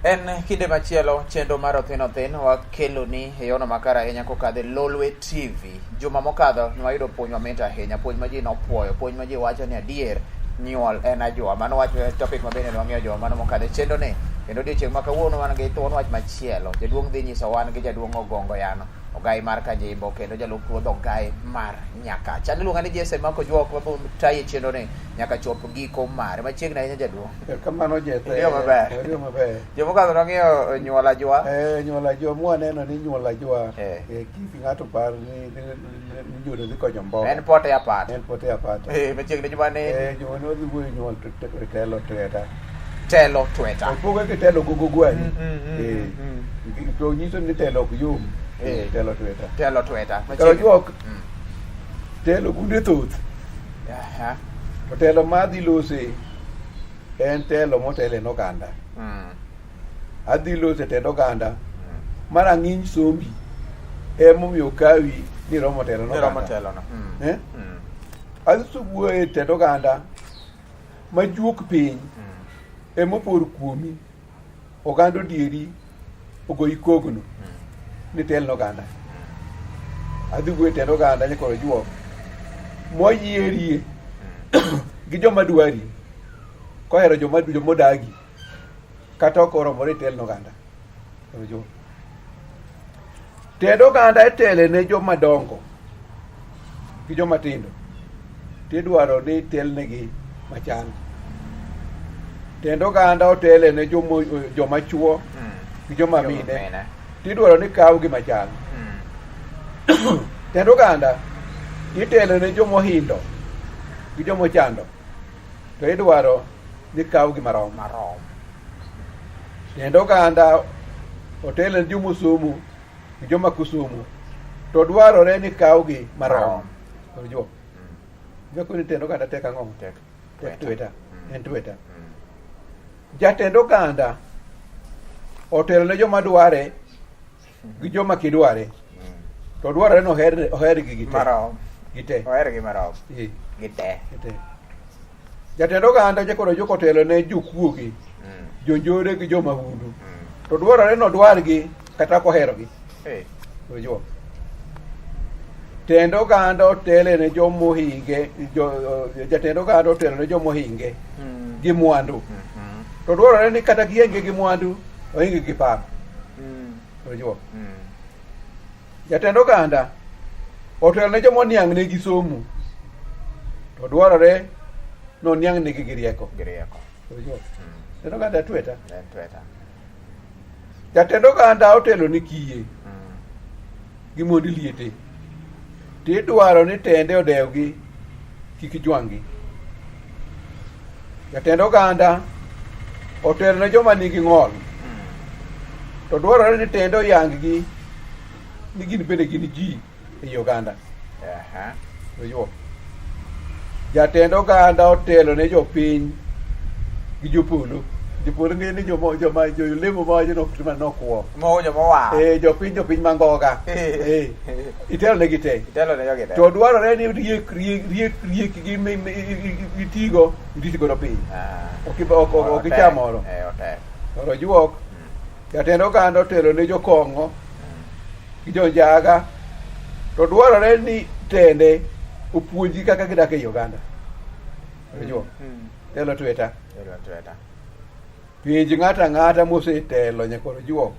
En kinde machielo chenro mar Othin Othin wakeloni e yono makare ahinya kokadho e Lolwe TV. Juma mokadho ne wayudo puonj mamit ahinya, puonj ma ji nopuoyo, puonj ma ji wacho ni adier nyuol en ajwa. Mano wach topic ma bende ne wang'iyo juma mano mokadho e chenro ni. Kendo odiochieng' ma kawuono wan gi thuon wach machielo. Jaduong' dhi nyiso wan gi jaduong' Ogongo Yano. Ogai mar Kajimbo kendo jalup ruodh Ogai mar Nyakach. An iluonga ni Jesse Mako Juok mabiro tayi e chenro ni nyaka chop giko mare. Machiegni ahinya jaduong'. Erokamano Jesse. Iriyo maber. Iriyo maber. Jomokadho nong'iyo nyuol ajwa. Eh, nyuol ajwa mwaneno ni nyuol ajwa. Eh. Eh, kik ng'ato par ni ni nyodo dhi konyo mboga. En pote apata. En pote apata. Eh, machiegni juma ni Eh, juma ni wadhi wuoyo nyuol to telo tweta. Telo tweta. Opoge gi telo gogo gwani. Mm, Eh. To nyiso ni telo ok yom. Eh. Telo tweta. Telo tweta. Koro juok. Telo gunde thoth. Aha. To telo ma adhi lose en telo motele ne oganda. Adhi lose tend oganda. Mar ang'iny sombi emomiyo kawi ni romo telo ne Niromo oganda. telo no. Eh? Adhi wuoyo e tend oganda majuok piny emopor kuomi oganda odieri ogoyi kogno ni tel ne oganda. Adhi wuoyo e tend oganda nyakoro juok moyierie gi joma dwari kohero joma jomodagi kata ok oromore tel ne oganda. Koro juok. Tend oganda itele ne joma dongo gi joma tindo tidwaro ni telnegi machal. Tend oganda otele ne joma chuo gi joma mine tidwaro ni kawgi machal. Tend oganda itelo ne joma ohindo gi joma ochando to idwaro ni kawgi marom. Marom. Tend oganda otelo ne joma osomo gi joma ok osomo to dwarore ni kawgi marom. Koro jo. Joko ni tend oganda tek ang'o? Tek. Tek tweta. En tweta. Jatend oganda otelo ne joma dware gi joma kidware to dwarore ni oher ohergi gi te. Marom. Gi te. Ohergi marom. Eh, Gi te. gi te. Jatend oganda jakoro joko otelo ne jokuoge, jonjore gi jomahundu. To dwarore ni odwargi kata ok oherogi. Eh. Ojuok. Tend oganda otele ne jomohinge, jo, jatend oganda otelo ne jomohinge gi mwandu. To dwarore ni kata gienge gi mwandu, ohinge gi paro. Ojuok. Jatend oganda otelo ne joma oniang' negi somo. To dwarore ni oniang' negi gi rieko. Gi rieko. Ojuok. Jatend oganda tweta. En tweta. Jatend oganda otelo ne kiye gi mond liete. Tidwaro ni tende odewgi kik jwang'gi. Jatend oganda otelo ne joma nigi ng'ol. To dwarore ni tende oyang-gi ni gin bende gin ji ei oganda. Aha. Oyuok. Jatend oganda otelo ne jopiny gi jopolo. Jopolo ng'e ni joma joma jolemo ma wacho nok nokwo. Mo joma oa. Eh, jopiny jopiny mangoga. Eh. Eh. Itelo ne gi te. Itelo ne jogi te. To dwarore ni riek riek riek riekgi mitigo irit godo piny. Ah. Ok ok ok ok icham moro. Eh, otek. Koro juok. Jatend oganda otelo ne jokong'o gi jonjaga to dwarore ni tende opuonjgi kaka gidak ei oganda. Ojuok. Telo tweta. Telo tweta. Penj ng'ato ang'ata mosetelo nyakoro juok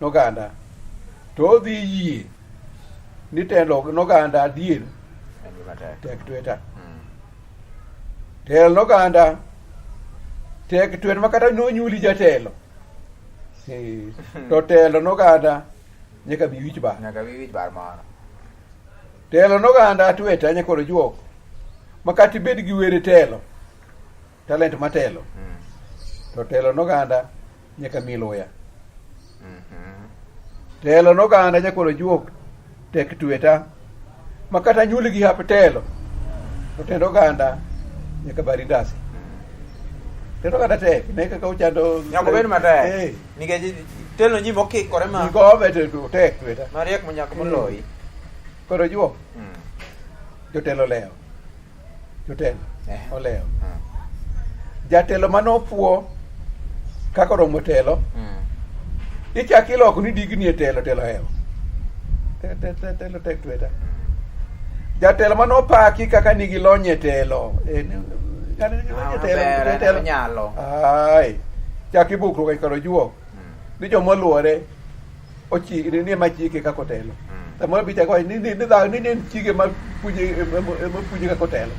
noganda to odhi yie ni telo noganda adier En gima tek. tek tweta. Telo noganda tek tweta ma kata nonyuoli jatelo. Eh, to telo noganda nyaka bi wich bar. Nyaka wi wich bar moro. Telo noganda tweta nyakoro juok ma kata ibed gi were telo talent matelo to telo noganda nyaka mi luya. Telo noganda nyakoro juok tek tweta ma kata nyuli gi hap telo to tend oganda nyaka bari ndasi. Tend oganda tek ne kaka uchando Nyaka obed matek. Eh, Nikech telo ji mokikore ma gigome to tek tweta. mariek monyaka moloyi. Koro juok. Jotelo olewo. Jotelo Eh. olewo. Jatelo mane opuo kaka oromo telo, ichak iloko ni digni e telo, telo hewo. Telo tek tweta. Jatelo mane opaki kaka nigi lony e telo. Ng'ato nigi lony e telo, Maber, e telo. onyalo. Ai, chak ibukruok e kar ojuok. Ni joma oluore ochi ni ema chike kaka otelo. Samoro bi chako wacho ni ni ni dha- ni en chike ma puonje ema puonje kaka otelo.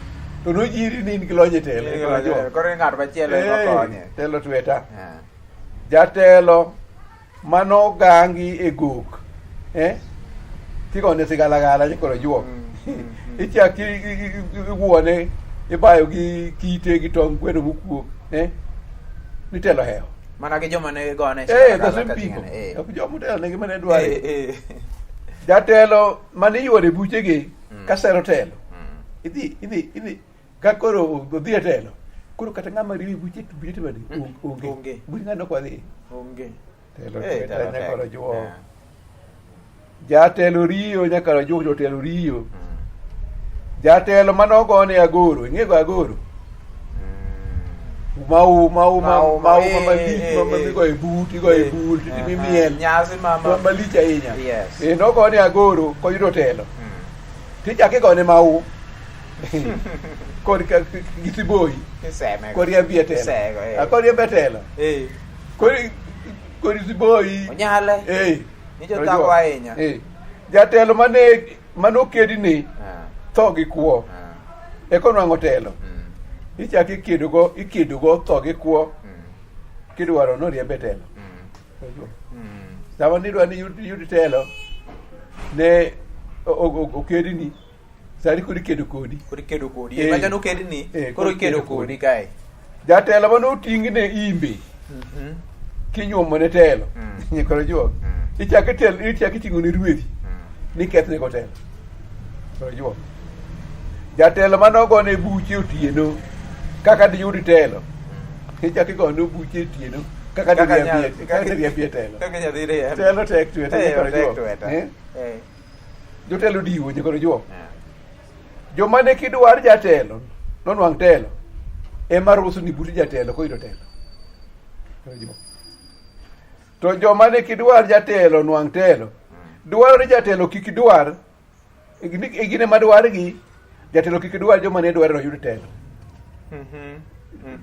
To nojiri ni in gi lony e telo. e kar ojuok. Koro ng'at machielo ema Eh, konye. Telo tweta. Ah. Jatelo manogangi e gok eh? Tigone sigalagala nyikoro juok. Ichak iwuone ibayo gi kite gi tong' gweno mokuok eh? Nitelo hewo. Mana gi joma ne gone Eh, sigalagala the same ka people. ting'ane, eh. Ok joma otelo negi mane dware. Eh, eh. Jatelo mane iyuoro e buchegi ka sero telo. Idhi idhi idhi ka koro odhi e telo. Koro kata ng'ama riwi buche buche timani onge. Onge. Buche ng'ano ok wadhi. Onge. Telo Eh, tweta telo tek. nyakoro juok. Eh. Jatelo riyo nyakoro juok jotelo riyo. Jatelo mane ogone agoro, ing'e go agoro? Mau mau mau Mau, mau eh, malich eh, ma eh. igo e but, igo e Eh, bul, aha. timiel. Nyasi ma ma- Malich ahinya. Yes. Eh, nogone agoro koyudo telo. Tichak igone mau. Kod gi siboi. Kiseme. Koriembi e telo. Isego, eh. Ah, koriembi e telo. Eh. Kori kori siboi. Onyale. Eh. Ni jothago ahinya. Eh. Jatelo mane manokedni Ah, tho gi kuo. ah. Eka onwang'o telo. Ichak ikedogo ikedogo tho gi kuo kidwaro noriemb e telo. Sama nidwa ni yud, yud telo ne okedni sani koro ikedo kodi. Koro ikedo kodi. Eh. Macha nokedni, Eh, koro ikedo kodi kae. Jatelo mane oting'ne imbe kinyuomo ne telo nyikoro juok ichak itel ichak iting'o ne rwedhi ni kethne go telo. Koro juok. Jatelo mane ogone buche otieno kaka diyud telo ichak igone buche otieno kaka Kaka diriembi kaka diriembi e telo. Kaka nyathi riembo. Telo tek twete Eh, nyikoro tek juok. tweta. Eh? Eh. Jotelo diwo nyikoro juok. Ah. Joma ne kidwar jatelo nonwang' telo ema rusni but jatelo koyudo telo. To joma ne kidwar jatelo nwang' telo dwaro ni jatelo kik dwar e gine madwargi jatelo kik dwar joma ne dwaro oyud telo.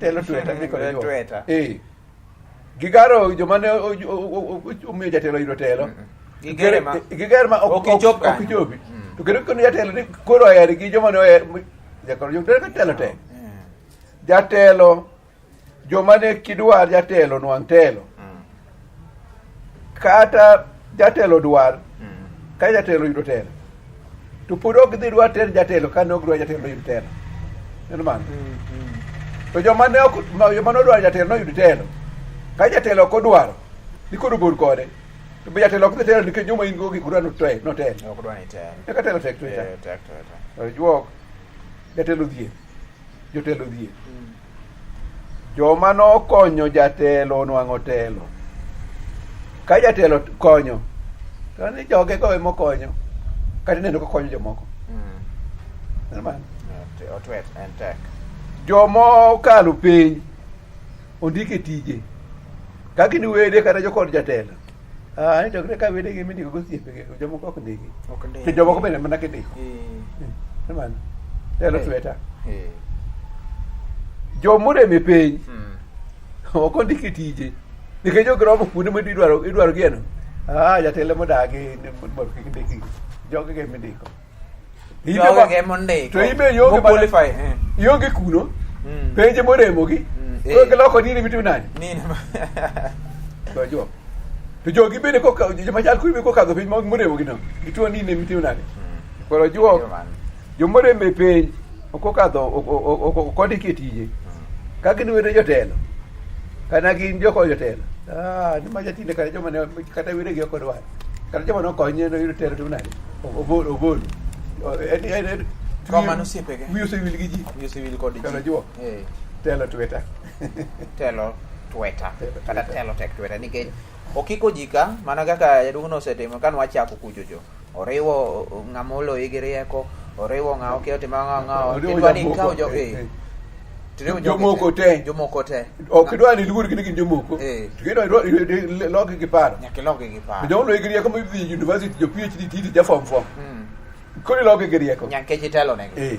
Telo tweta nyikoro Telo juok. tweta. Eh. Gigaro joma ne omiyo jatelo oyudo telo. Gigere ma- Gigere ma Ok ichop ok kanyo. ichopi. To kendo kono jatelo ni koro oher gi joma ne oher jakoro juok telo telo tek. Jatelo joma ne kidwar jatelo nwang' telo. Kata jatelo dwar ka jatelo oyudo telo to pod ok dhi dwar ter jatelo ka ne ok dwar jatelo oyud telo. Neno mano? To joma ne ok joma ne odwaro jatelo noyud telo. Ka jatelo ok odwaro ni koro bor kode to be jatelo ok dhi telo nikech joma in go gi kudwa notel notel. Ok dwa ni telo. Eka telo tek to Eh, tek tweta. To juok jatelo dhier. Jotelo dhier. Joma nokonyo jatelo onwang'o telo. Ka jatelo konyo, to ni joge go ema okonyo. Kata ineno kokonyo jomoko. Neno mano? Otwet en tek. Joma okalo penj ondik e tije. Ka gin wede kata jokod jatelo. Ah, ni to ka wede gi mindiko go osiepe jomoko ok ndiki. Ok ndiki. To jomoko bende mana kindiko. Eh. Neno mano? Telo Eh. tweta. Eh. Jomorem e penj ok ondik e tije. Nikech ok romo kuonde ma idwaro idwaro gieno. Ah, jatelo modagi ni mondo kik ndiki. Joge ge mindiko. Ibe Joge ma- ge mondiko. To ibe ionge Mo mana- qualify, eh. Ionge kuno. Penje moremogi. Koro Eh. giloko nini mitimo nade? Nini To jo. To jogi bende koka joma chal kodi bende kokadho penj moremogi no. Gituo nini mitimo nade? Koro juok jomorem e penj ok okadho ok ondiki e tije. Ka gin wede jotelo kata gin jokony jotelo. Ah, ni macha tinde kata joma ne kata wedegi ok odwar. Kata joma nokonye noyudo telo timo nade? Obolo obolo. En Koma nosiepege. Wiyi osewil gi ji. Wiyi osewil kod ji. Kata juok. Eh. Telo tweta. Telo tweta. Telo Kata tweta. telo tek tweta nikech okiko ji ka mana kaka jaduong' nosetimo ka nwachako kuchocho. Oriwo ng'ama oloyi gi rieko, Oriwo ng'a okia otimo ang'o ang'o. Oriwo Idwa ni jomoko, ikaw jo eh, eh. eh. Tiriwo jogi Jomoko te. Jomoko te. Ok idwa ni iluor gi ni gin jomoko. Eh. To kendo idwa loki gi paro. Nyaka iloki gi paro. Joma oloyi gi rieko modhi university, jo PhD tinde ja form four. Koro iloki gi rieko. Nyaka nikech itelo negi. Eh.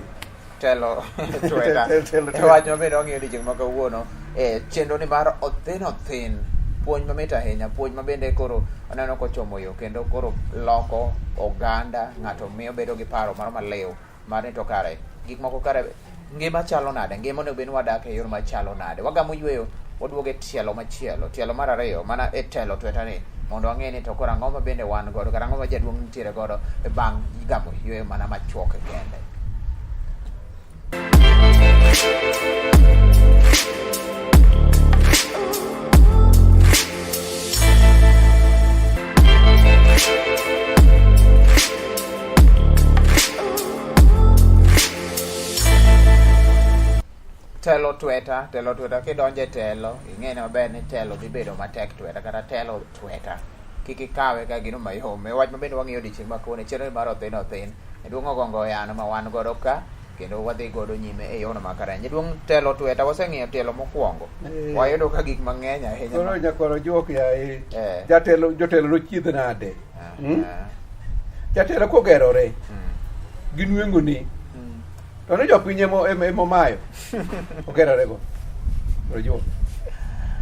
Telo tweta. Telo, telo, E tweta. wach ma bende wang'iyo odiechieng' ma kawuono e chenro ni mar othin othin puonj mamit ahinya puonj ma bende koro aneno kochomo yo kendo koro loko oganda ng'ato miyo bedo gi paro moro maliw mar ni to kare gik moko kare ngima chalo nade ngima onego bed ni wadak e yor machalo nade wagamo yueyo waduogo e tielo machielo tielo mar ariyo mana e telo tweta ni mondo wang'e ni to koro ang'o ma bende wan godo kata ang'o ma jaduong' nitiere godo e bang' gamo yueyo mana machuok kende. Telo tweta, telo tweta kidonjo e telo, ing'e maber ni telo dhi bedo matek tweta kata telo tweta. Kik ikawe ka gino mayom. E wach ma bende wang'iyo odiechieng' ma kawuono, chenro mar othin othin. Jaduong' Ogongo Oyano ma wan godo ka kendo wadhi godo nyime e yono ma kare. Jaduong' telo tweta waseng'iyo tielo mokwongo. Eh. Wayudo ka gik mang'eny ahinya. Koro ma- nyakwaro juok yaye. Eh. Jatelo jotelo nochiedh nade? Ah, Hmm? ah, Jatelo kogerore mm, gi nweng'oni mm. to ni jopiny emomayo ogerorego. Ojuok.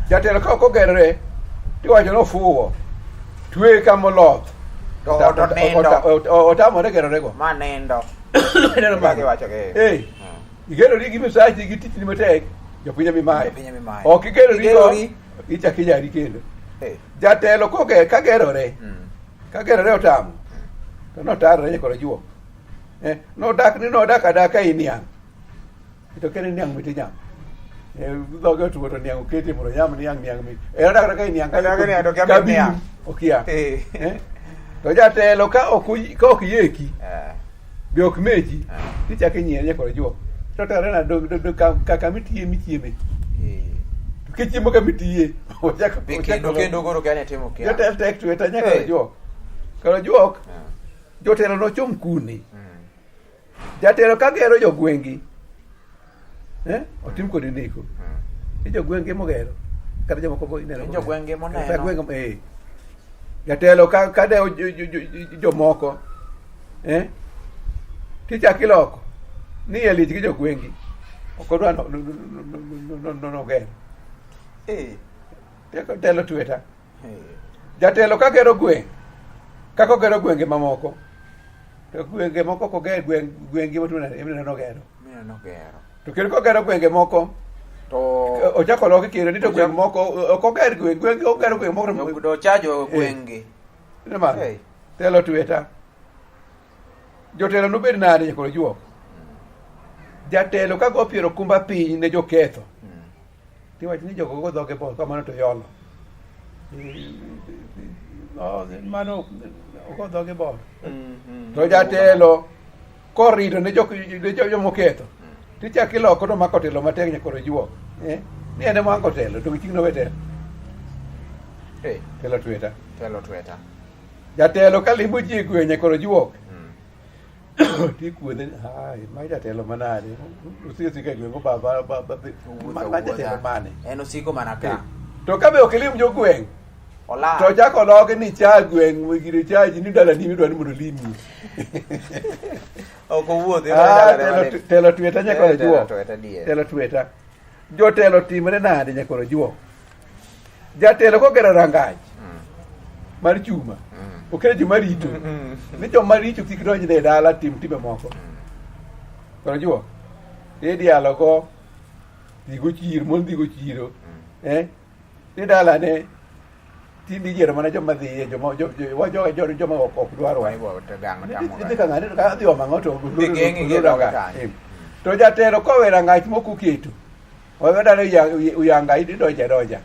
Jatelo ka ok ogerore tiwacho ni ofuwo. Tweye kama oloth. To nindo. Otamore gerorego. Ma nindo. Ineno mano? Giwacho gi. Eh. Igerori gi misachi gi tichni matek, jopiny ema imayo. Jopiny ema imayo. Ok igerori go, Igerori. ichak ijari kendo. Eh. Jatelo koger ka gerore, Mm. ka gerore otamo, to notarre nyaka ojuok. Eh, nodak ni nodak adaka ei niang'. To kene niang' mit inyamo. Eh, dhoge otuo to niang' okete mondo onyam niang' niang' mit. Eh, odak adaka ei niang' Odak e niang' to okia ka mit niang'. Okia. Eh. Eh? To jatelo ka ok ka ok yeki, Eh. be ok mechi, Eh. tichako inyiere nyaka ojuok. To tare na dog dog ka kama itiye michieme. Eh. To kichiemo kama itiye, ochako Be kendo kendo koro kia ni timo kia. Jatelo tek tweta nyaka Eh. ojuok. Kar ojuok, Eh. jotelo nochom kune. Mm. Jatelo ka gero jogwengi, eh, otim kode neko. Mm. Ni jogwenge mogero. Kata jomoko bo ineno. Ni jogwenge moneno. Kata gwenge, eh. Jatelo ka ka dewo jomoko, eh, tichak iloko ni iye lich gi jogwengi. Ok odwa noger. Eh. Teko telo tweta. Eh. Jatelo ka gero gweng', kaka ogero gwenge mamoko, to gwenge moko ok oger gweng' gweng'gi motimo nade, ema ineno nogero. Mineno gero. To kendo kogero gwenge moko, To ochako oloki kendo ni to gweng' moko ok oger gweng' gweng' ogero gweng' moko to ochajo gweng'gi. Ineno mano? Hey. Telo tweta. Jotelo nobed nade nyaka ojuok. Jatelo ka go piero kumba piny ne joketho. Tiwacho ni jogo go dhoge bor kamano to yolo. No, mano ogo dhoge bor. To jatelo korido ne jok ne jomoketho. Tichak iloko to mako telo matek nyaka ojuok. Eh? Ni en ema telo to chieng' nowe telo. Hey. Telo tweta. Telo tweta. Jatelo ka limo ji e gweng' nyaka ojuok. Tikuodhe ni hai ma jatelo manade. Osiko osiko e gweng' ba ba ba ba ma jatelo mane. En osiko mana ka. To ka be ok ilim jogweng' Olal. to chako oloki ni cha gweng' gire cha ji ni dalani midwa ni mondo olimi. Ok owuoth. Ah, telo tweta nyaka Eh, telo ojuok. tweta adier. Telo tweta. Jotelo timre nade nyaka ojuok. Jatelo kogero rangach mar chuma oketo joma rito ni joma richo kik donj e dala tim timbe moko. Koro juok. Idialo go dhigo chiro, mon dhigo chiro. Eh? Ni dalane tinde iyiero mana joma dhiye, joma joma ok dwar wa. Idhi ka ng'ane ka dhi omo ang'o to Dhi geng'i gi dhoge kanyo. Eh. To jatelo kowe rangach mok oketo, owe dala uyanga idonja adonja.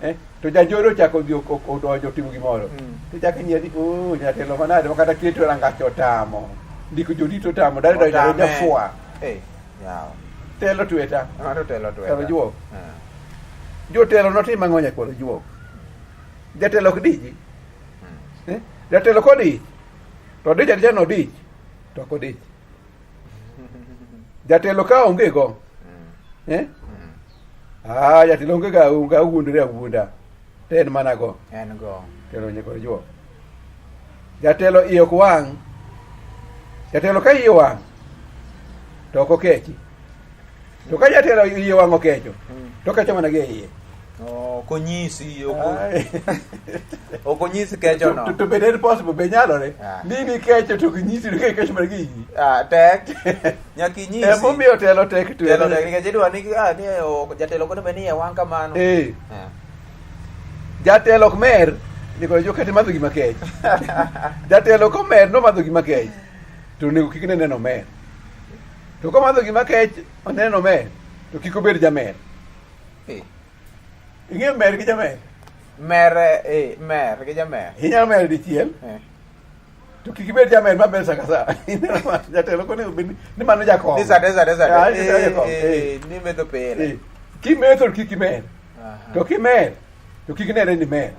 Eh? To janjore ochako odhi odonjo otimo gimoro. To chako inyie ni oh jatelo manade ma kata keto rangach otamo. Ndiko jorito otamo, dala donjo adonja fwa. Eh, yawa. Telo tweta. Ng'ato telo tweta. Telo juok. Ah. Jotelo notim ang'o nyakwar juok? Jatelo ok diji. Eh? Jatelo kodich, to odich adija nodich, to ok odich. Jatelo ka onge go. Eh? Ah, jatelo onge ga onge awuondore awuonda. To en mana go. En go. Telo nyaka juok. Jatelo iye ok wang'. Jatelo ka iye wang' to ok okechi. To ka jatelo iye wang' okecho, to okecho mana gi e iye. Ok onyisi, ok onyisi kecho no. To bende en possible, be nyalore? Ah. Ni ni kecho to ok nyisi, to kecho mana gi iyi. Ah, tek. Nyaka inyisi. Emomiyo telo tek to. Telo tek nikech idwa ni ah, ni jatelo kono be ni e wang' kamano. Eh. Ah. Jatelo ok mer, ni koro kata madho gima kech. Jatelo komer nomadho gima kech, to onego kik ne neno mer. To komadho gima kech, oneno mer, to kik obed jamer. Eh. Ing'eyo mer gi jamer? Mer, mer gi jamer. Inyalo mer dichiel. To kik ibed jamer maber sa ka sa. Jatelo konego bed ni mano jakong'o. Ni sate sate sate. Ah, ni sate jakong'o. Ni metho pile. Kimetho to kik imer. Aha. To kimer to kik nere ni mer.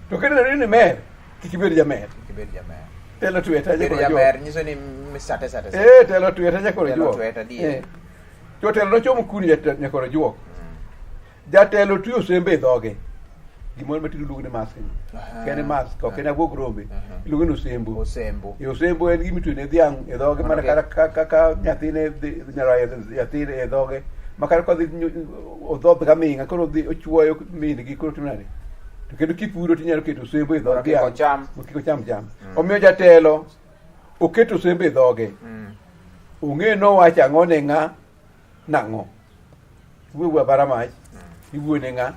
To kinenore ni mer, kik ibed jamer. Kik ibed jamer. Telo tweta Bedo nyakoro juok. jamer nyiso ni sate sate sate. Telo tweta nyakoro Telo juok. tweta, adier. Jotelo nochomo kuni nyakoro juok. Jatelo tuyo osembe e dhoge. Gimoro matinde iluongo ni mask ni. Aha. Ok en mask, ok en abuog rombe. Aha. Iluongo ni osembo. Osembo. E osembo en gima itweyo ne dhiang' e dhoge mana Mondo kata kaka nyathine nyaroya nyathine e dhoge. Ma kata kodhi odhodh gaming'a koro odhi ochuoyo min gi koro timo nade? To kendo kipuro tinyalo keto osembo e dho Mondo kik dhiang'. ocham. Mondo kik ocham cham. Omiyo jatelo oketo osembo e dhoge. Ong'e nowacho ang'o ne ng'a nang'o. Iwuoyo abara mach, iwuoyo ne ng'a.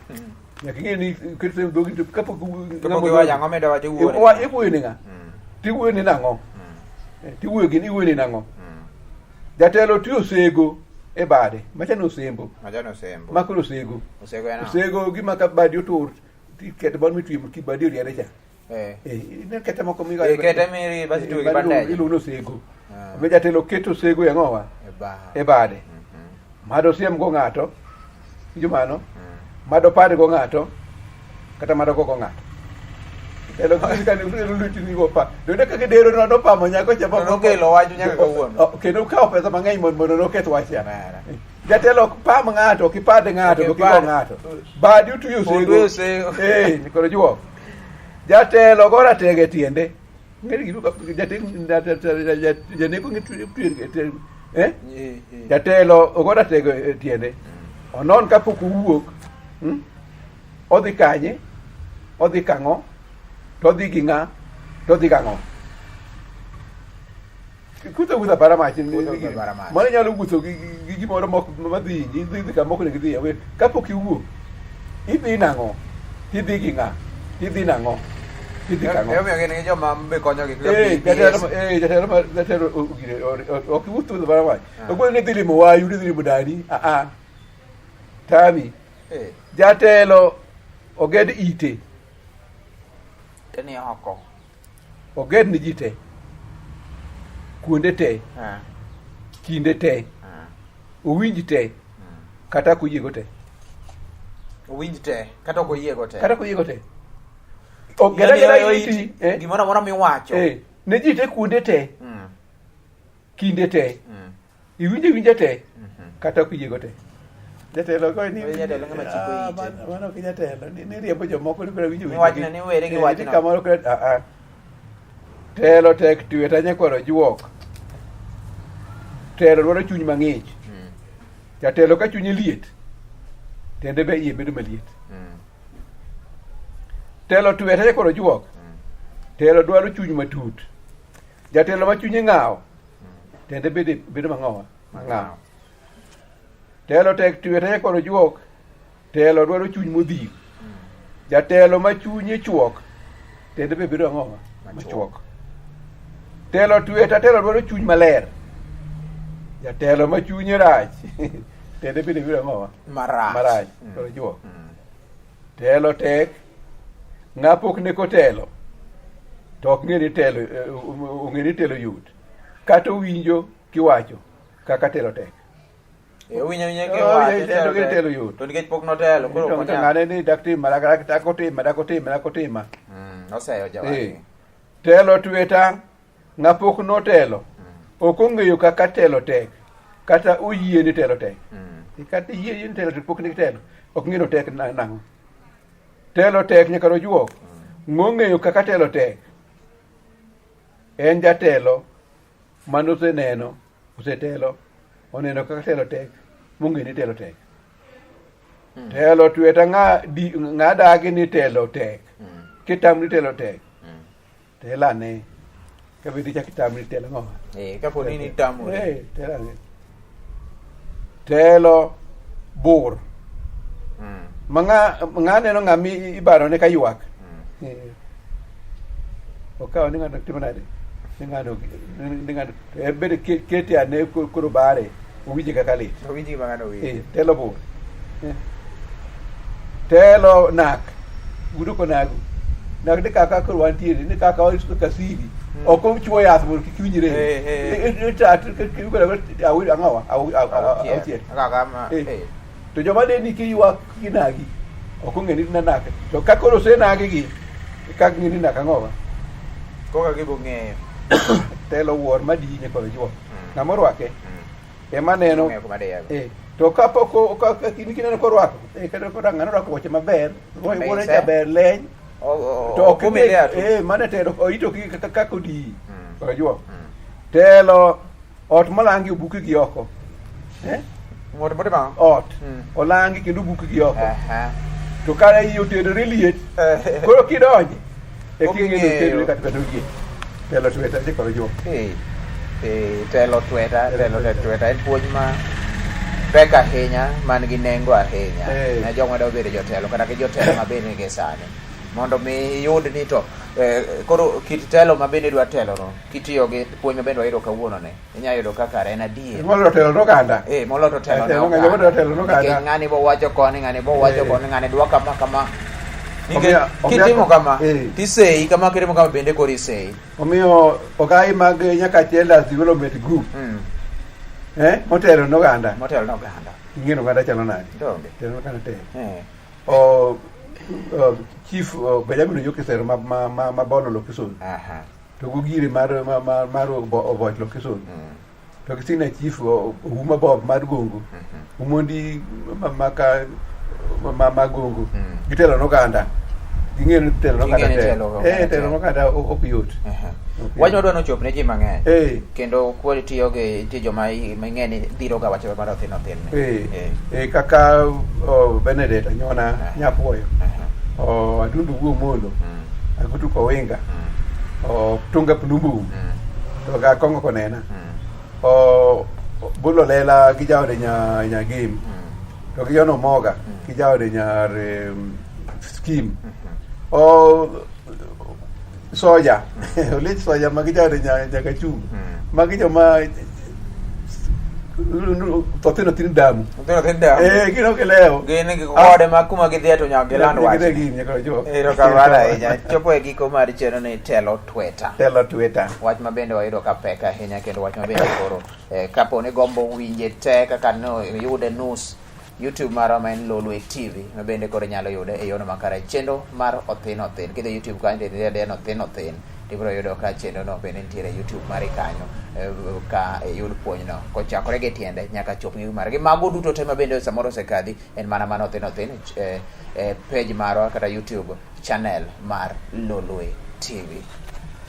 Nyaka ing'e ni keto osembo e dhogi to kapok Kapok iwacho ang'o midwa wacho iwuoyo ne ng'a. Iwuoyo ne ng'a. Tiwuoyo ne nang'o. Tiwuoyo gi iwuoyo ne nang'o. Jatelo tuyo osego e bade, machano osembo. Machano osembo. Ma koro osego. Osego en ang'o? Osego gima ka badi otur, tiketo bal mitweyo ki badi oriere cha. Ne kete moko migo. Kete miri basi tuwe gi bandage. Iluongo ni osego. Ah. Omiyo jatelo keto osego e ang'owa? E bade. E bade. Mado osiem go ng'ato, winjo mano? Mado pad go ng'ato, kata mado go go ng'ato. Jatelo ka ne luti ni go pa. Donde kaka dero no nopamo nyako cha. To nokelo wach nyaka kawuono. Oh, kendo kawo pesa mang'eny mondo noketh wach cha. Mara. Jatelo ok pam ng'ato, ok ipad ng'ato, Ok ok igo ipad. ng'ato. Badi otuyo osego. Otuyo osego. Koro juok. Jatelo go ratego e tiende. Janeko ng'e tuyo tiende. Jatelo ogo ratego e tiende. Onon kapok owuok. Odhi kanye? Odhi kang'o? To odhi gi ng'a? To odhi gang'o? Kutho wuotho apara mach. Kutho wuotho apara mach. Mano inyalo wuotho gi gimoro mok madhi hinyi, idhi dhi kama ok onego idhiye. Kapok iwuok, idhi nang'o? Tidhi gi ng'a? Tidhi nang'o? Tidhi kang'o? Emomiyo gin gi joma be konyogi kaka BPS. Jatelo jatelo ok iwuoth wuotho apara mach. Ok ni idhi limo wayu, idhi limo dani. Ah ah. Tami. Jatelo oged ite. Ni oko. Oged ni ji te. Kuonde te. Kinde te. Owinj te. Kata ok oyiego te. Owinj te. Kata ok oyiego te. Kata ok oyiego te. Oged ageda iti. Gimoro amora miwacho. Ne ji te kuonde te. Kinde te. Iwinjo awinja te. Kata ok oyiego te. Jatelo ko ni Jatelo ng'ama chiko Ah, ite. mano ok jatelo. Ni riembo jomoko ni koro winjo Ni wachno, ni were gi wachno. Kamoro koro ah ah. Telo tek tweta nyakwaro juok. Telo dwaro chuny mang'ich. Jatelo ka chunye liet, tiende be iye bedo maliet. Telo tweta nyakwaro juok. Telo dwaro chuny matut. Jatelo ma chunye ng'awo, tiende bedo mang'owa, mang'awo. Telo tek tweta nyakwaro juok. Telo dwaro chuny modhil. Jatelo ma chunye chuok, tiende be bedo ang'owa? Machuok. Telo tweta, telo dwaro chuny maler. Jatelo ma chunye rach, tiende bende bedo ang'owa? Marach. Marach. Koro juok. Telo tek, ng'a pok neko telo, to ok ng'e ni telo, ong'e ni telo yot. Kata owinjo kiwacho kaka telo tek. Owinjo awinja Oh, kiwacho, yeah, telo telo tek. telo yot. To nikech pok notelo, koro ok To onyal. ng'ane ni dak tim, dak otima, dak otima, dak otima. Oseyo jawadgi. Telo tweta, ng'a pok notelo, ok ong'eyo kaka telo tek. Kata oyie ni telo tek. Kata iyie ni telo tek pok ni telo. Ok ng'e ni otek nang'o. Telo tek nyaka rojuok. Ng'ong'eyo kaka telo tek. En jatelo mane oseneno, osetelo, oneno kaka telo tek, mong'e ni telo tek. Telo tweta ng'a di ng'a dagi ni telo tek. Kitam ni telo tek. Tel ane. Ka bende ichak itam ni telo ang'o? Eh, kapo ni nitamori. Eh, tel ane. Telo bur. Ma ng'a ng'a neno ng'ama ibaro ne ka ywak. Eh. Okawo ni ng'ano timo nade? Ni ng'ano ni ng'ano to en bende kete ane koro bare owinje kaka lit. Owinji gima ng'ano winjo. Eh, telo bur. Eh. Telo nak. Gudo konagu. Nak ni kaka koro wantiere ni kaka kasiri. Ok ochuo yath mondo kik iwinj rem. Eh, eh. Eh, eh, ang'owa? Auchiel. Kaka ma. Eh. Eh. To joma ne ni kiywak ginagi ok ong'e ni nanak. To ka koro osenagi gi ka ging'e ni nak ang'owa. Koka gibo ng'eyo. Telo wuor madii nyakoro juok. Ng'ama orwake ema neno Ng'eyo kuma diego. Eh, to kapok in kineno korwako eh, kata koro ng'ano orwako wuoche maber wuore Ise. jaber leny to ok Okumile atu. eh mano telo oito ki kaka kaka odiyi koro juok Mm. telo ot molangi obuki gi oko eh Ng'oto mote ma. ot Mm. olangi kendo obuki gi oko Aha. to kare iye otenore liet Eh. koro kidonje e Ok king'eyo ing'eyo. otenore kata kata oyie telo tweta dhi koro juok Eh. Eh, telo tweta, telo tweta en puonj ma pek ahinya man gi nengo ahinya Eh. ne joma dwa bedo jotelo kata gi jotelo ma bende nigi sani mondo mi iyud ni to eh, koro kit telo ma bende idwa telo no kitiyo gi puonj ma bende wayudo kawuono ni inya yudo ka kare en adier molo telo noganda Eh, molo to telo ne Telo oganda. ng'anyo, molo telo ne oganda. Nikech ng'ani bo wacho koni, ng'ani bo wacho Eh. koni, ng'ani dwa kama kama. Nikech Omiyo- kitimo kama, Eh. tiseyi kama kitimo kama bende koro iseyi. Omiyo ogai mag Nyakach Elders Development Group eh, motelo ne oganda Motelo ne oganda. ing'e ni oganda chalo nade Donge. telo ne oganda tek Eh. o, o, chief o, Benjamin Oyoki Sero ma, ma, ma, ma Bono Lokison Aha. to gogire mar, mar, mar, mar Oboch Lokison to gi senior chief Ouma Bob mar Gongo Omondi ma, ma, ka, ma, ma Gongo gitelo ne oganda ging'eyo ni telo ne oganda Ging'eyo ni tek telo oganda eh telo tek. ne oganda ok yot Aha. Ok Wach yot. madwa nochop ne ji mang'eny. Eh. Kendo kwod tiyo gi nitie joma mang'eny ni dhiro ga wach mar othin othin ni. Eh, Eh. eh, kaka oh, Benedict Anyona Aha. Nyapuoyo Aha. oh, Adundo Wuo Mondo Agutu Kowinga oh, Tunga Plumbum to ga Kongo Konena oh, Bulo Lela gi jaode nya Nyagim to gi Jono Moga gi jaode nyar Skim oh, Soja Olich Soja ma gi jaode nya Nyakachung magi joma thothino thin damu Othin othin damu. eh gin ok ilewo Gin gi kode ma kuma gidhiye to nyaka giland wach. Gidhi gini nyaka ojuok. Erokamano ahinya. Chopo e giko mar chenro ni telo tweta. Telo tweta. Wach ma bende wayudo ka pek ahinya kendo wach ma bende koro eh, kapo ni gombo winje te kaka no yude nus YouTube marwa ma en Lolwe TV ma bende koro inyalo yude e yono makare chenro mar othin othin. Kidhi YouTube kanyo to idhi adhiya ni othin othin tibiro yudo ka chenro no bende nitiere e YouTube mari kanyo eh, ka iyud puonjno kochakore gi tiende nyaka chop gi mare. Gi mago duto te ma bende samoro osekadhi en mana mano othin othin eh, eh, page marwa kata YouTube channel mar Lolwe TV.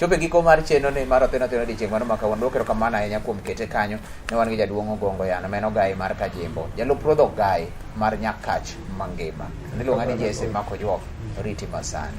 Chopo e giko mar chenro ni mar othin othin odiechieng' mano ma kawuono. Dwoko erokamano ahinya kuom kete kanyo. Ne wan gi jaduong' Ogongo Yano ma en ogai mar Kajimbo. Jalup ruodh ogai mar Nyakach mangima. Niluonga ni Jesse Makojuok. Riti masani.